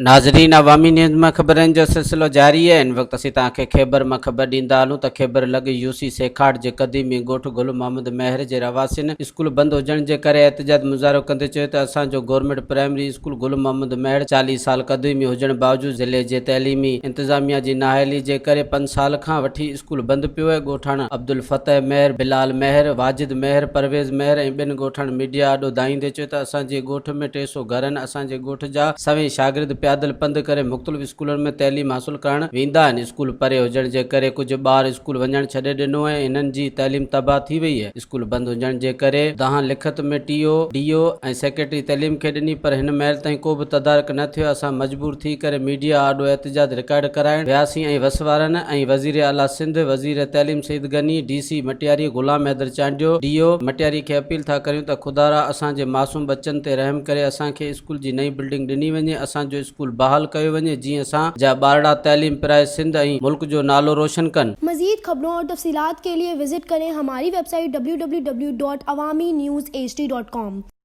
ناظرين عوامي نيوز مان خبرن جو سلسلو جاري آهي هن وقت اسين توهان کي خيبر مان خبر ڏيندا هلون ته خيبر لڳ يو سي سيکاٽ جي قديمي ڳوٺ گل محمد مهر جي رهواسين اسڪول بند هجڻ جي ڪري احتجاج مظاهرو ڪندي چيو ته اسان جو government primary school Gul Muhammad Mehar 40 سال قديمي هجڻ باوجود ضلعي جي تعليمي انتظاميا جي نااهلي جي ڪري پنج سال کان وٺي اسڪول بند پيو آهي ڳوٺاڻن عبدالفتح مهر، بلال مهر، واجد مهر، پرويز مهر ۽ ٻين ڳوٺاڻن ميڊيا آڏو دانهيندي چيو ته اسان جي ڳوٺ ۾ 300 گهر آهن اسان جي ڳوٺ جا سوين شاگرد پيادل پنڌ ڪري مختلف اسڪولن ۾ تعليم حاصل ڪرڻ ويندا آهن اسڪول پري هجڻ جي ڪري ڪجهه ٻار اسڪول وڃڻ ڇڏي ڏنو ۽ هنن جي تعليم تباهه ٿي وئي آهي اسڪول بند هجڻ جي ڪري دانهن لکت ۾ ٽي او، ڊي او ۽ سيڪريٽري تعليم کي ڏني پر هن مهل تائين ڪو به تدارڪ نه ٿيو اسان مجبور ٿي ڪري ميڊيا آڏو احتجاج رڪارڊ ڪرائڻ وياسين ۽ وس وارن ۽ وزير اعليٰ سنڌ، وزير تعليم Saeed Ghani, D C Matiari Ghulam Haider Chandio, D O Matiari کي اپيل ٿا ڪريون ته خدارا اسان جي معصوم ٻچن تي رحم ڪري اسان کي اسڪول جي نئين بلڊنگ ڏني وڃي اسان جو اسڪول بحال ڪيو وڃي جيئن اسان جا ٻارڙا تعليم پرائي سنڌ ۽ ملڪ جو نالو روشن ڪن. مزيد خبرون اور تفصيلات کے لئے وزٽ ڪرين ھماري web site www.awamiNewsHD.com.